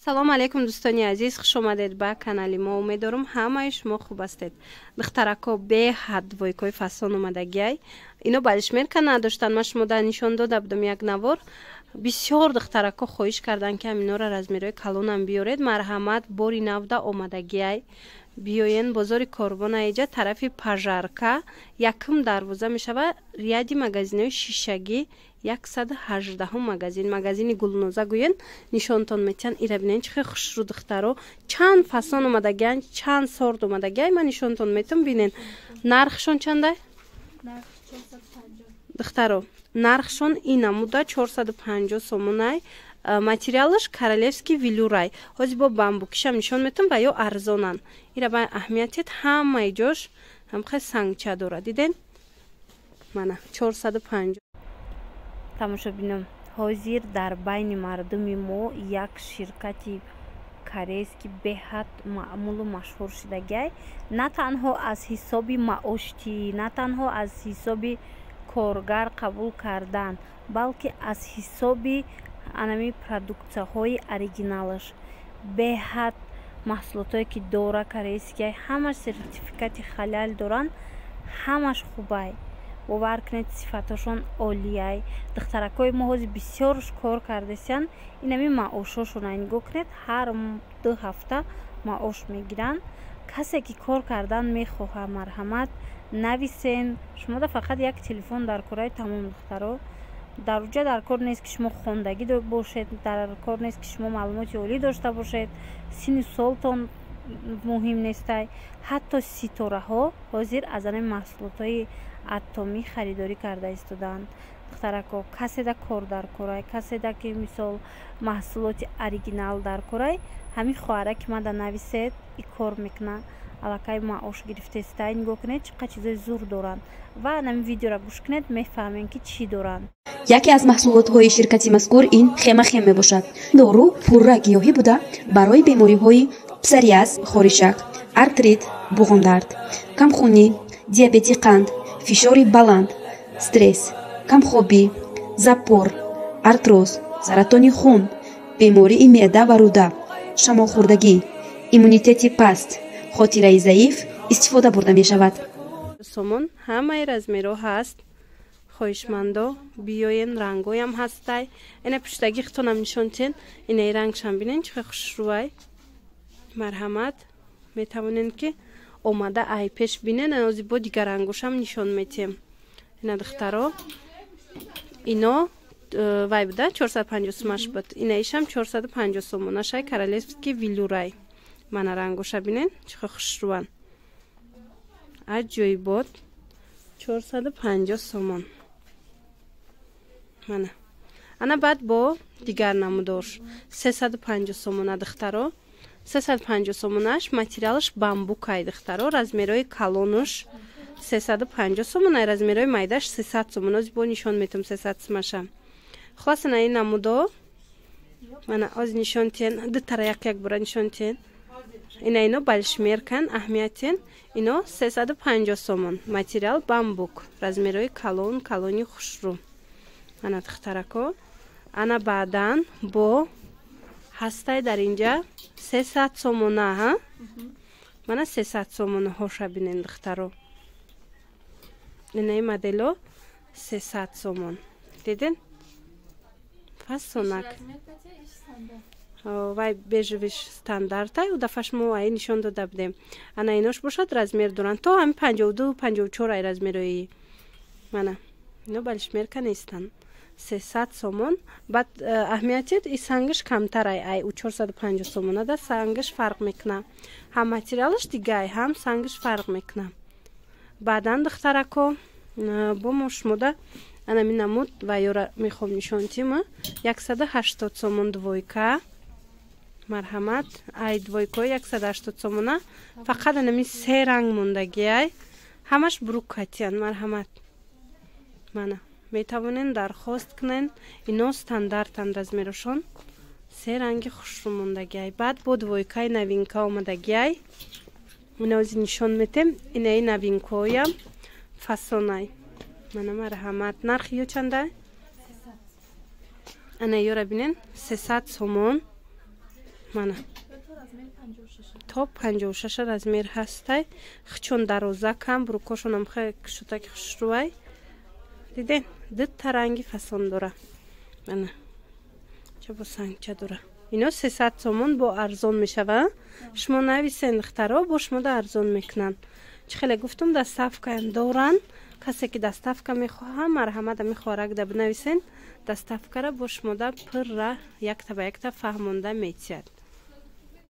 Салому алейкум, дӯстони азиз, хуш омадед ба канали мо. Умедорум, ҳамаи шумо хуб ҳастед. Духтарако, беҳад двойкаи фасон омадагиай. Ино балишмерка надоштанд, ман шумо да нишон дода будам як навор. Бисёр духтарако хоҳиш карданд, ки ҳаминора размерҳои калонам биёред. Марҳамат, бори навда омадагиай. Биёен бозори Корвон, аиҷа тарафи Пожарка, якум дарвоза мешава, ряди магазинҳои шишагӣ, 118-ум магазин, магазини Гулноза гӯен, нишонтон метиҳанд. Ира бинен, чӣ хел хушрӯ, духтаро. Чанд фасон омадагиан, чанд сорт омадагиай, ман нишонтон метам, бинен. Нархшон чандай, духтаро? Нархшон ин намуда 450 сомонай. Материалаш королевский велюрай. Ҳозир бо бамбукишам нишон метам ва ё арзонанд. Ира ба аҳамиятият, ҳамаи ҷош ҳамхел сангча дорад, диден? Мана, 450. Тамошобинон, ҳозир дар байни мардуми мо як ширкати корейский беҳад маъмулу машҳур шудагиай. На танҳо аз ҳисоби маоштӣ, на танҳо аз ҳисоби коргар қабул кардан, балки аз ҳисоби анами продуксияҳои оригиналаш. Беҳад маҳсулотое ки дора корейскиай, ҳамаш сертификати халал доранд, ҳамаш хубай. Бовар кунед, сифатошон олияй. Духтаракҳои мо ҳозир бисёрш кор кардесиянд. Инами маошошона нигоҳ кунед, ҳар 2 ҳафта маош мегиранд. Касе ки кор кардан мехоҳад, марҳамат, нависен. Шумода фақат як телефон дар кораи, тамом, духтаро. Дар уҷа дар кор нест, ки шумо хондагӣ бошед, дар кор нест, ки шумо маълумоти олӣ дошта бошед, синну солтон муҳим нестай. Ҳатто ситораҳо ҳозир аз анами маҳсулотҳои Атомӣ харидорӣ карда истодаанд. Духтарако, каседа кор дар корай, каседа ки мисол маҳсулоти оригинал дар корай, ҳамин хоҳара ки мада нависед, и кор мекуна, аллакай маош гирифтестай. Нигоҳ кунед, чӣ қадр чизои зур доранд ва ҳамин видеоро гӯш кунед, мефаҳмем, ки чӣ доранд. Яке аз маҳсулотҳои ширкати мазкур ин Хемахем мебошад. Дору пурра гиёҳӣ буда, барои бемориҳои псориаз, хоришак, артрит, буғумдард, камхунӣ, диабети қанд, фишори баланд, стресс, камхобӣ, запор, артроз, саратони хун, бемории меъда ва рӯда, шамолхӯрдагӣ, иммунитети паст, хотираи заиф истифода бурда мешавад. Сомон, ҳамаи размерҳо ҳаст. Хоҳишмандо биёен, рангоям ҳастай. Ина пуштагӣ хитонам нишон тиҳен. Инаи рангшам бинен, чӣ хел хушрӯай. Марҳамат, метавонен, ки омада ай пеш бинен. Ози бо дигар рангошам нишон метиҳем. Ина, духтаро, ино вай буда, 450 сумаш буд. Инаишам 450 сомонашай, королевский велюрай. Мана, рангоша бинен, чӣ хел хушрӯан, аҷоибот. 450 сомон. Мана, ана баъд бо дигар намудош 350 сомона, духтаро, 350 сомонаш. Материалаш бамбукай, духтаро. Размерҳои калонуш 350 сомона, размерҳои майдаш 300 сомон. Ози бо нишон метам 300 сумаша. Хулоса, на ин намудо, мана, ози нишон тиҳен, дутара як як бора нишон тиҳен. Ина, ино балишмеркан, аҳамиятен. Ино 350 сомон, материал бамбук, размерҳои калон, калони хушрӯ. Ана, духтарако, ана баъдан бо ҳастай дар инҷа 300 сомона. Ҳа, мана, 300 сомонаҳоша бинен, духтаро. Инаи модело 300 сомон, диден? Фасонак вай бежевиш стандартай. У дафаш мо ай нишон дода будем. Ана инош бошад, размер доранд то ҳами 52, 54 ай размерои. Мана, ино балишмерка нестанд, 300 сомон. Баъд аҳамиятият, и сангаш камтар ай у 450 сомона да сангаш фарқ мекуна. Ҳам материалаш дигай, ҳам сангаш фарқ мекуна. Баъдан, духтарако, бо мо шумода анами намуд ва ёра мехоҳам нишон тима. 180 сомон двойка. Марҳамат, ай двойкаи 180 сомона, фақат анами се ранг мондагиай, ҳамаш брукатиян. Марҳамат, мана, метавонен дархост кунен. Ино стандартанд размерошон. Се ранги хушрӯ мондагиай. Баъд бо двойкаи новинка омадагиай, инози нишон метем. Инаи новинкоям фасонай. Мана, марҳамат. Нархи ё чанда? Ана ёра бинен, 300 сомон. Мана то 56 размер ҳастай. Хчон дарозакам, брукошонам хеле кушотаки хушрӯай. Диден, дута ранги фасон дора. Мана ча бо сангча дора. Ино 300 сомон бо арзон мешава. Шумо нависен, духтаро, бо шумода арзон мекунанд. Чӣ хеле гуфтум, доставкаям доранд. Касе ки доставка мехоҳам, марҳамат, ами хоҳаракда бинависен, доставкара бо шумода пурра якта ба якта фаҳмонда метиҳад.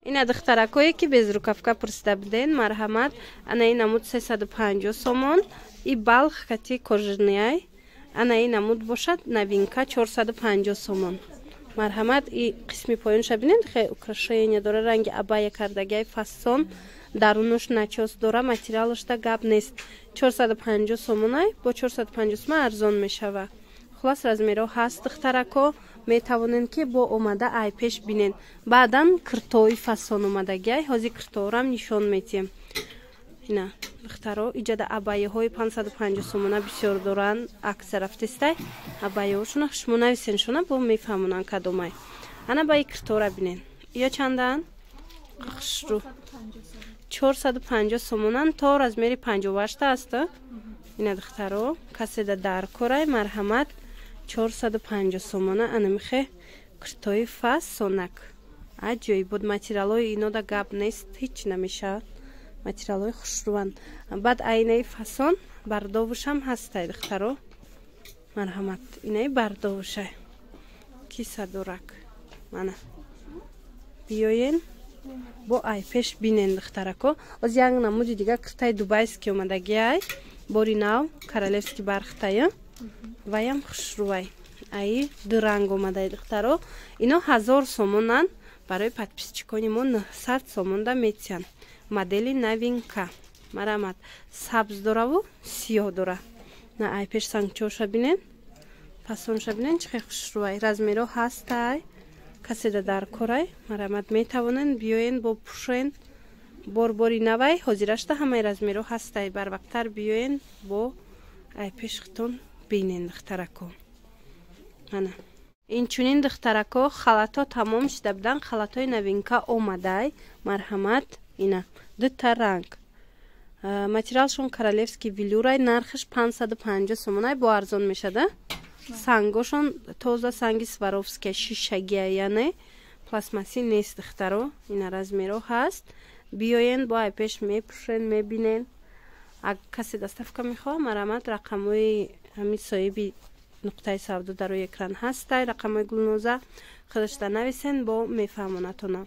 Ина духтаракое ки безрукавка пурсида буден, марҳамат, ана ин намуд 350 сомон, и балх кати кожаныяй. Ана ин намуд бошад новинка 450 сомон. Марҳамат, и қисми поёнша бинед, хеле украшения дора, ранги абая кардагиай, фасон, дарунуш начёс дора, материалашда гап нест. 450 сомонай, бо 450 сомон арзон мешава. Хулас, размерҳо ҳаст, духтарако, метавонед ки бо омада ай пеш бинед. Баъдан киртои фасон омадагиай, ҳозир кирторам нишон метиҳем. Ина духтаро, иҷада абайяҳои 550 сомона бисёр доранд, акция рафтестай. Абайяҳошона шумо нависен, шуна бо мефаҳмонанд кадомай. Ана ба и киртора бинед. Ё чандаанд? Хушрӯ. 450 сомонан, то размери 58 аст. Ина духтаро, каседа дар корай, марҳамат, 450 сомона анамихе киртои фасонак. Аҷоиб буд, материалҳои инода гап нест, ҳеҷ намешавад. Материалҳои хушрӯанд. Баъд айнаи фасон бардовушам ҳастай, духтаро. Марҳамат, инаи бардовушай. Кисадорак. Мана. Биёен бо ай пеш бинен, духтарако. Оз як намуди дига киртаи дубайский омадагиай. Бори нав, королевский бархтая. Ваям хушрӯвай. Аи ду ранг омадай, духтаро. Ино 1000 сомонанд, барои подписчикони мо 900 сомонда метиҳанд. Модели новинка. Марҳамат, сабз дораву сиёҳ дора. На ай пеш сангчоша бинен, фасонша бинен, чӣ хел хушрӯвай. Размерҳо ҳастай. Каседа дар корай, марҳамат, метавонен биёен, бо пӯшен. Бор-бори навай, ҳозирашта ҳамаи размерҳо ҳастай. Барвақттар биёен, бо ай пеш хитон бинен, духтарако. Мана инчунин, духтарако, халатҳо тамом шида буданд, халатҳои новинка омадай. Марҳамат, ина дута ранг, материалшон королевский велюрай, нархаш 550 сомонай, бо арзон мешада. Сангошон тоза санги Сваровския, шишагия, яъне пластмассӣ нест, духтаро. Ина размерҳо ҳаст, биёен, бо ай пеш мепӯшен, мебинен. Агар касе доставка мехоҳа, марҳамат, рақамҳои ҳамин соҳиби нуқтаи савдо дар рӯи экран ҳастай, рақамҳои Гулноза, худашда нависен, бо мефаҳмонатона.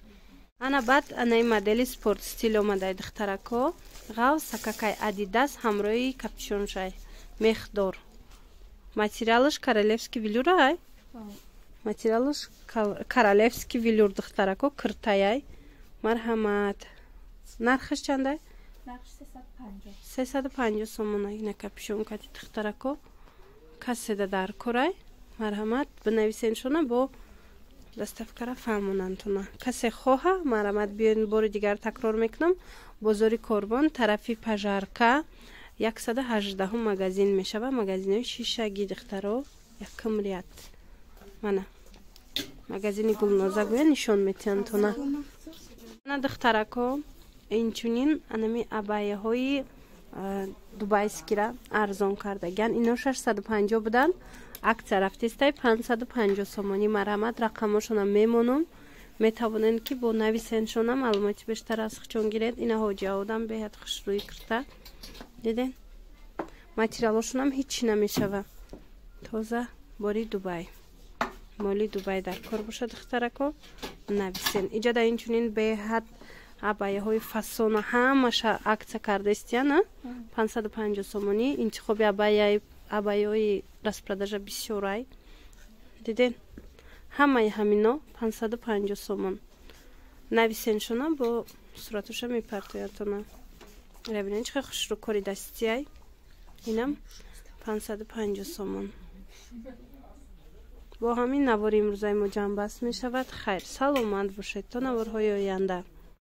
Ана баъд анаи модели спорт стиль омадай, духтарако, ғав сакакай Адидас ҳамроҳи капюшоншай, мехдор. Материалаш королевский велюрай, материалаш королевский велюр, духтарако, киртаяй. Марҳамат, нархаш чандай? 350 сомона. Ина капюшон кати, духтарако, каседа дар корай, марҳамат, бинависен, шуна бо доставкара фаҳмонандтона. Касе хоҳа, марҳамат, биёен. Бори дигар такрор мекунам: бозори Корвон, тарафи Пожарка, 118-ум магазин мешава, магазинои шишаги, духтаро, якум ряд. Мана магазини Гулноза гӯя, нишон метиҳандтона. Ана духтарако, инчунин анами абаяҳои дубайскира арзон кардагиан. Ино 650 буданд, акция рафтистай, 550 сомонӣ. Марҳамат, рақамошона мемонам, метавонед ки бо нависеншона, маълумоти бештар аз хучон гиред. Ина ҳоҷиаодам беҳад хушрӯи кирта, диден, материалошонам ҳичи намешава, тоза бори Дубай, моли Дубай. Дар кор бошад, духтарако, нависен. Иҷада инчунин беҳад абаяҳои фасона ҳамаша акция кардаистияна, 550 сомонӣ. Интихоби абаяҳои распродажа бисёрай, диден, ҳамаи ҳамино 550 сомон. Нависеншона, бо суратоша мепартоятона. Бинен, чӣ хел хушрӯ, кори дастияй. Инам 550 сомон. Бо ҳамин навори имрӯзаи мо ҷамъбаст мешавад. Хайр, саломат бошед то наворҳои оянда.